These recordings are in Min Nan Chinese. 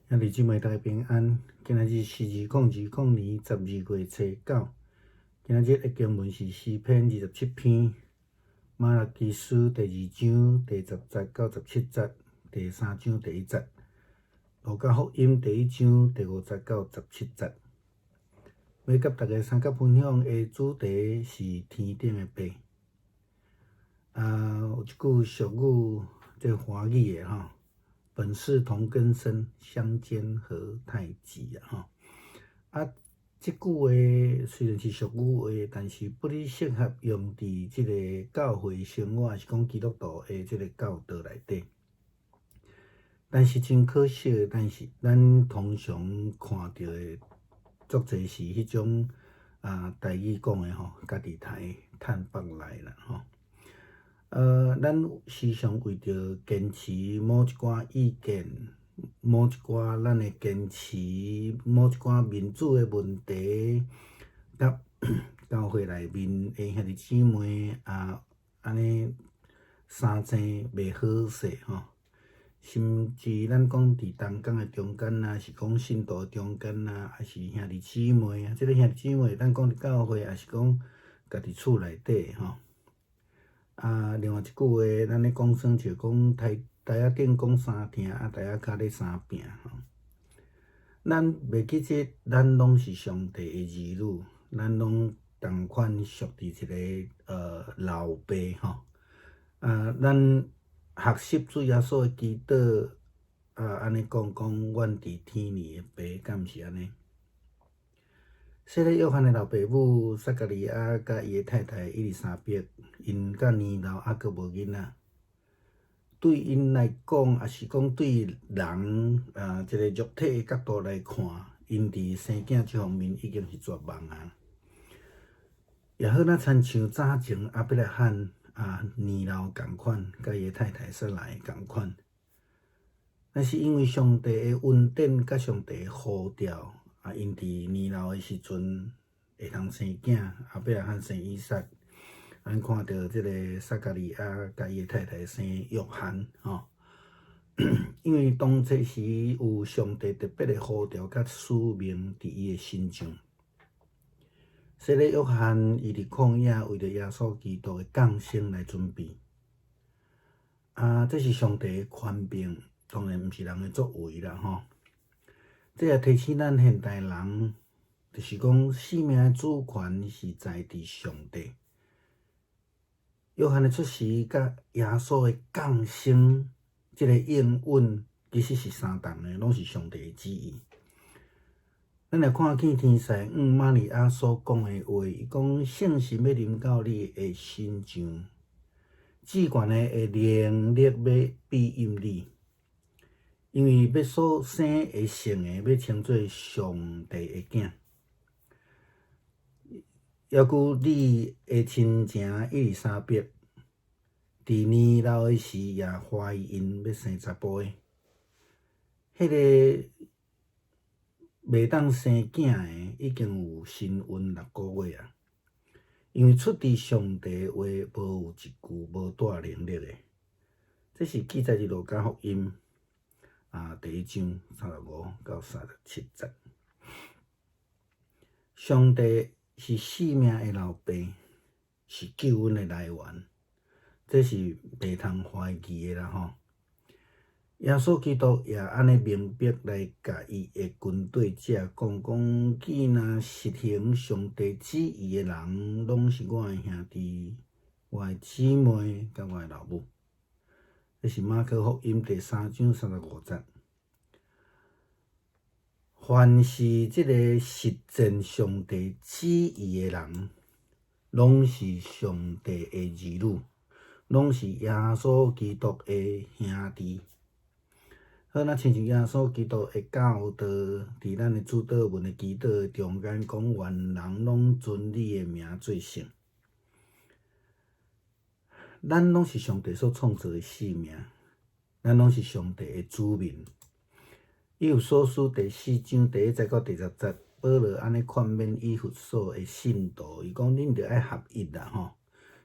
兄弟姊妹大家平安。今仔日是2020年12月初九。今仔日的經文是詩篇27篇，瑪拉基書第二章第10節到17節，第三章第一節，路加福音第一章第5節到17節。欲佮大家相佮分享的主題是天頂的爸。啊，有一句俗語，這華語的吼。本是同根生，相煎何太急啊！吼，啊，這句話雖然是俗語話，但是不哩適合用佇這个教會生活，抑是講基督徒的這个教導內底。但是真可惜，但是咱通常看著的足濟是彼種啊台語講的吼，家己刣趁腹內啦吼。咱時常為著堅持某一寡意見，某一寡咱的堅持，某一寡民主的問題，佮教會內面的兄弟姊妹啊，按呢相爭袂好勢吼。甚至咱講佇同工的中間啊，是講信徒中間啊，抑是兄弟姊妹啊，這个兄弟姊妹咱講佇教會，抑是講家己厝內底吼。啊，另外一句話，咱咧講耍就講台台仔頂講三疼，啊台仔跤咧三拚吼。咱袂記得，咱攏是上帝的兒女，咱攏仝款屬佇一个老爸吼。啊，咱學習主耶穌的祈禱，啊，按呢講講，阮佇天裡的爸，敢毋是按呢？洗禮約翰的老爸母撒迦利亞佮伊的太太伊麗莎白，𪜶到年老猶閣無囡仔。對𪜶來講，抑是講對人啊，這个肉體的角度來看，𪜶佇生囝這方面已經是絕望啊。也好若親像早前亞伯拉罕啊年老仝款，佮伊的太太撒萊仝款，但是因為上帝的恩典佮上帝的呼召。啊，𪜶佇年老的時陣會通生囝，亞伯拉罕生以撒，咱看著這个撒迦利亞佮伊的太太生約翰吼。因為當初時有上帝特別的呼召佮使命佇伊的身上。洗禮約翰伊佇曠野為著耶穌基督的降生來準備。啊，這是上帝的權柄，當然毋是人的作為啦吼。這也提醒咱現代人，就是講生命的主權是在佇上帝。約翰的出世佮耶穌的降生，這个應允其實是相仝的，攏是上帝的旨意。咱來看見天使向瑪利亞所講的話，伊講聖神欲臨到你的身上，至懸的能力欲庇蔭你。因為欲所生的聖的，欲稱做上帝的囝。猶閣你的親情伊麗莎白，佇年老的時也懷孕欲生查埔的。彼个袂當生囝的，已經有身孕6個月啊。因為出佇上帝的話，無有一句無帶能力的。這是記載佇路加福音。啊，第一章35到37節，上帝是生命的老爸，是救恩的來源，這是袂通懷疑的啦吼。耶穌基督也按呢明白來共伊的跟隨者講講，既若實行上帝旨意的人，攏是我的兄弟、我的姊妹佮我的老母。這是馬可福音第三章35節。凡是這个實踐上帝旨意的人，攏是上帝的兒女，攏是耶穌基督的兄弟。好，若親像耶穌基督的教導，佇咱的主禱文的祈禱中間講，願人攏尊你的名做聖。咱攏是上帝所創造的生命，咱攏是上帝的子民。以弗所書第四章第1節到第10節，保羅按呢勸勉以弗所的信徒，伊講恁著愛合一啦吼。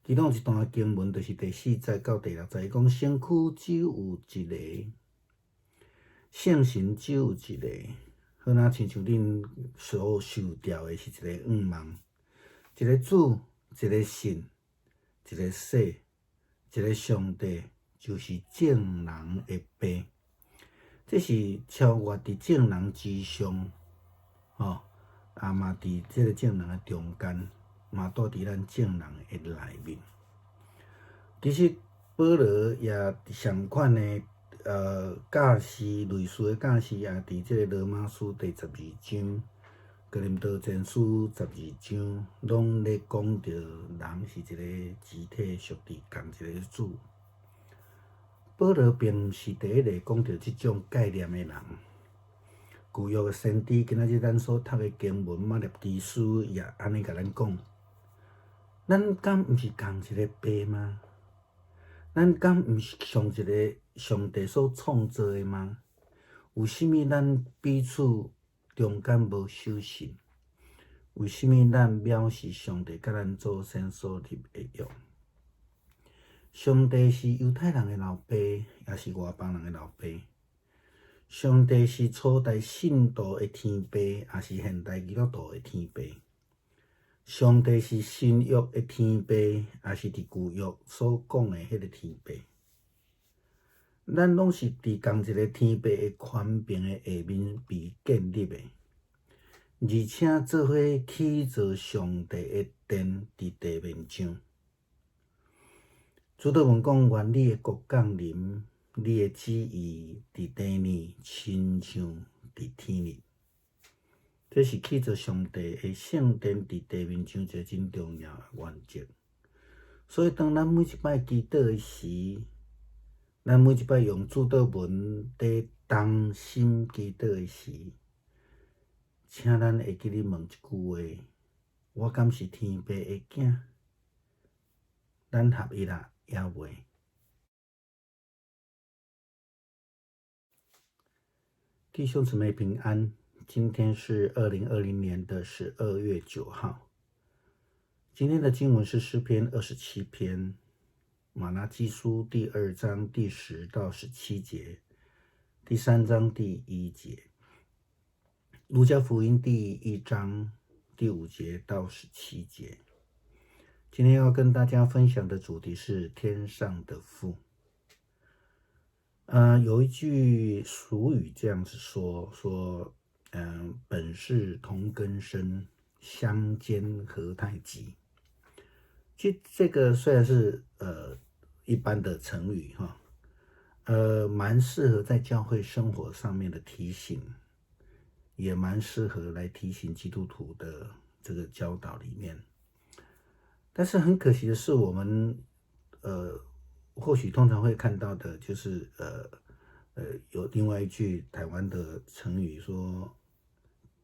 其中一段經文就是第4節到第6節，伊講身軀只有一个，聖神只有一个，好若親像恁所受著的是一个願望，一个主，一个信，一个洗，一个上帝，就是眾人的父。這是超越佇眾人之上，吼，啊嘛佇這个眾人的中間，嘛住佇咱眾人的內面。其實保羅也相款的，教示類似的教示，也佇這个羅馬書第十二章、哥林多前書十二章，攏咧講著人是一个肢體屬佇仝一个主。保羅並毋是第一个講著這種概念的人。舊約的先知，今仔日咱所讀的經文，馬拉基書也按呢共咱講：咱敢毋是仝一个父嗎？咱敢毋是上一个上帝所創造的嗎？為啥物咱彼此中間無守信？為啥物咱藐視上帝佮咱祖先所立的約？上帝是猶太人的老爸，也是外邦人的老爸。上帝是初代信徒的天父，也是現代基督徒的天父。上帝是新約的天父，也是佇舊約所講的彼个天父。咱攏是佇仝一个天父的權柄的下面被建立的，而且做伙起造上帝的殿佇地面上。主禱文講：願你的國降臨，你的旨意佇地面，親像佇天裡。這是起造上帝的聖殿佇地面上一个真重要的原則。所以，當咱每一擺祈禱的時，咱每一擺用主禱文佇同心祈禱的時，請咱會記得問一句話：我敢是天父的囝？咱合一啦，猶未？弟兄姊妹平安，今天是2020年的12月9號。今天的經文是詩篇27篇，瑪拉基書第二章第10到17節，第三章第一節，路加福音第一章第5節到17節。今天要跟大家分享的主題是天上的父。有一句俗語這樣子說：說，本是同根生，相煎何太急。其實這個雖然是一般的成語哈，蠻適合在教會生活上面的提醒，也蠻適合來提醒基督徒的這個教導裡面。但是很可惜的是，我們或許通常會看到的，就是有另外一句台灣的成語說，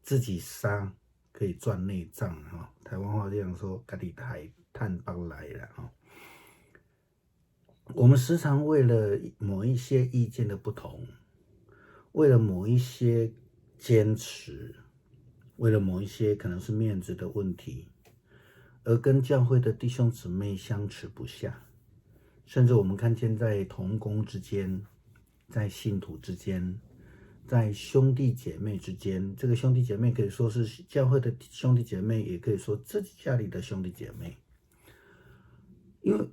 自己殺可以賺內臟哈，台灣話這樣說，家己刣趁腹內啦哈。我們時常為了某一些意見的不同，為了某一些堅持，為了某一些可能是面子的問題，而跟教會的弟兄姊妹相持不下，甚至我們看見在同工之間，在信徒之間，在兄弟姐妹之間，這個兄弟姐妹可以說是教會的兄弟姐妹，也可以說自己家裡的兄弟姐妹，因為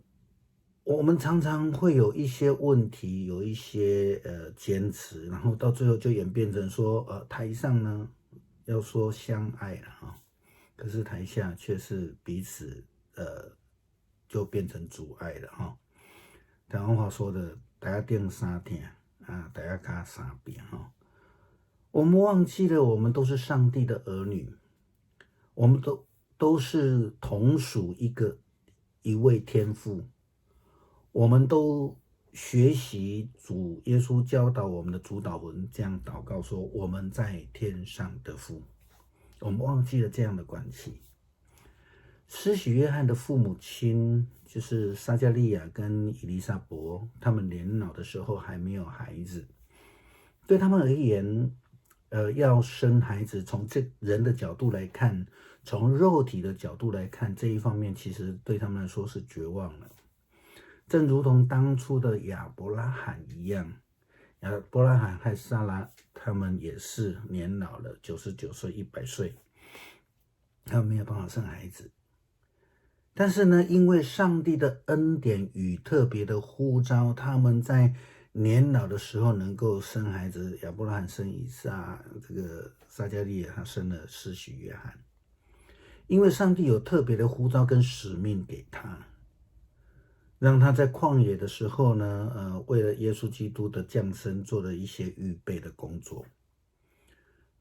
我們常常會有一些問題，有一些堅持，然後到最後就演變成說，台上呢要說相愛了哈，可是台下卻是彼此就變成阻礙了哈。台灣話說的，台仔頂相疼啊，台仔跤相拚哈。我們忘記了，我們都是上帝的兒女，我們都是同屬一位天父。我們都學習主耶穌教導我們的主禱文，這樣禱告說：“我們在天上的父。”我們忘記了這樣的關係。施洗約翰的父母親就是撒迦利亞跟以利沙伯，他們年老的時候還沒有孩子，對他們而言，要生孩子，從這人的角度來看，從肉體的角度來看，這一方面其實對他們來說是絕望了。正如同當初的亞伯拉罕一樣，亞伯拉罕和撒拉他們也是年老了，99歲、100歲，他們沒有辦法生孩子。但是呢，因為上帝的恩典與特別的呼召，他們在年老的時候能夠生孩子。亞伯拉罕生以撒，這個撒迦利亞他生了施洗約翰。因為上帝有特別的呼召跟使命給他，讓他在曠野的時候呢，為了耶穌基督的降生做了一些預備的工作。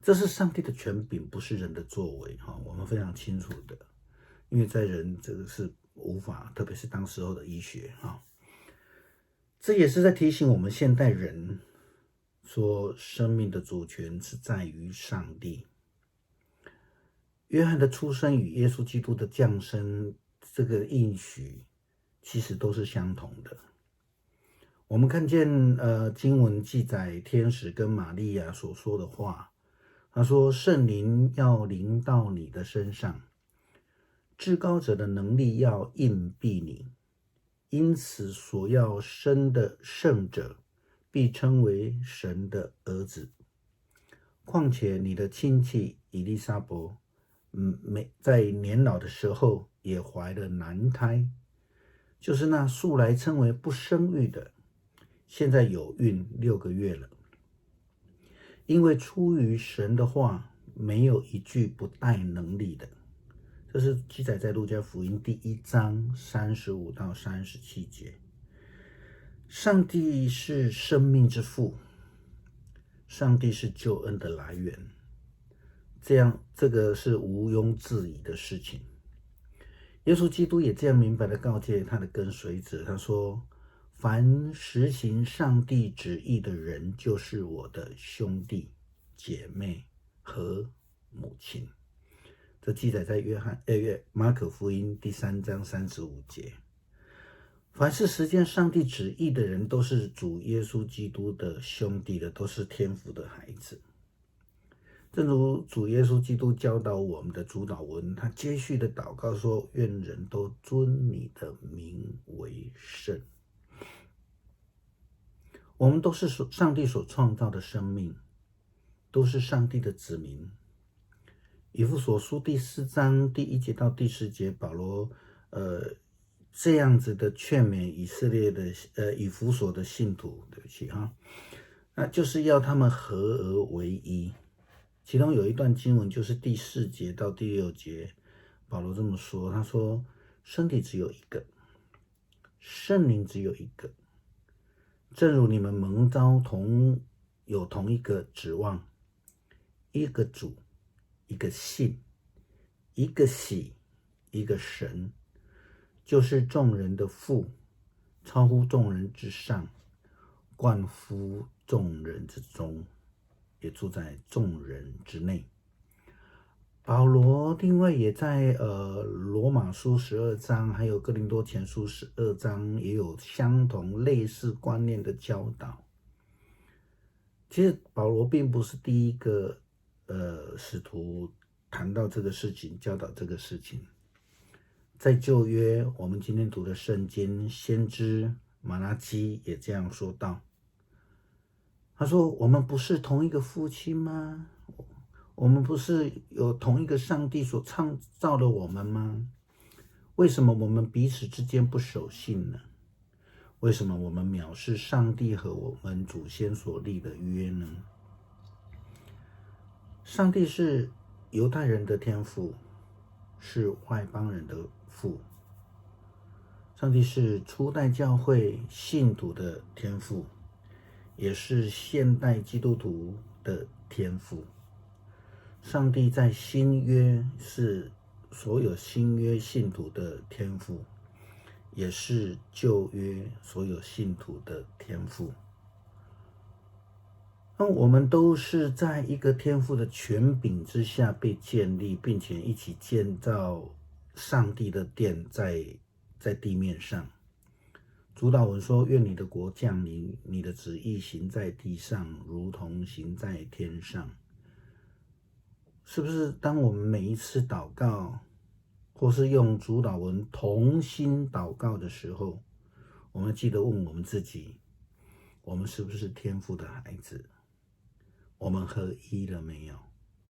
這是上帝的權柄，不是人的作為，哈，我們非常清楚的。因為在人這個是無法，特別是當時候的醫學哈，這也是在提醒我們現代人說，生命的主權是在於上帝。約翰的出生與耶穌基督的降生，這個應許其實都是相同的。我們看見經文記載天使跟瑪利亞所說的話，他說聖靈要臨到你的身上，至高者的能力要蔭庇你，因此所要生的聖者必稱為神的兒子。況且你的親戚以利沙伯，沒在年老的時候也懷了男胎，就是那素來稱為不生育的，現在有孕6個月了。因為出於神的話，沒有一句不帶能力的。這是記載在路加福音第1章35到37節。上帝是生命之父，上帝是救恩的來源，這樣這個是毋庸置疑的事情。耶穌基督也這樣明白的告誡他的跟隨者，他說：“凡實行上帝旨意的人，就是我的兄弟、姐妹和母親。”這記載在約翰約馬可福音第3章35節。凡是實踐上帝旨意的人，都是主耶穌基督的兄弟的，都是天父的孩子。正如主耶穌基督教導我們的主禱文，他接續的禱告說：“願人都尊你的名為聖。”我們都是上帝所創造的生命，都是上帝的子民。以弗所書第4章第1節到第10節，保羅這樣子的勸勉以色列的以弗所的信徒，對不起哈，那就是要他們合而為一。其中有一段經文就是第4節到第6節，保羅這麼說，他說：身體只有一個，聖靈只有一個，正如你們蒙召有同一個指望，一個主，一個信，一個洗，一個神，就是眾人的父，超乎眾人之上，貫乎眾人之中，也住在眾人之內。保羅另外也在羅馬書十二章，還有哥林多前書十二章，也有相同類似觀念的教導。其實保羅並不是第一個使徒談到這個事情，教導這個事情。在舊約，我們今天讀的聖經，先知瑪拉基也這樣說道。他說：“我們不是同一個父親嗎？我們不是有同一個上帝所創造的我們嗎？為什麼我們彼此之間不守信呢？為什麼我們藐視上帝和我們祖先所立的約呢？”上帝是猶太人的天父，是外邦人的父。上帝是初代教會信徒的天父，也是現代基督徒的天父。上帝在新約是所有新約信徒的天父，也是舊約所有信徒的天父。那我們都是在一個天父的權柄之下被建立，並且一起建造上帝的殿在地面上。主禱文說：“願你的國降臨，你的旨意行在地上，如同行在天上。”是不是當我們每一次禱告，或是用主禱文同心禱告的時候，我們記得問我們自己：我們是不是天父的孩子？我們合一了沒有？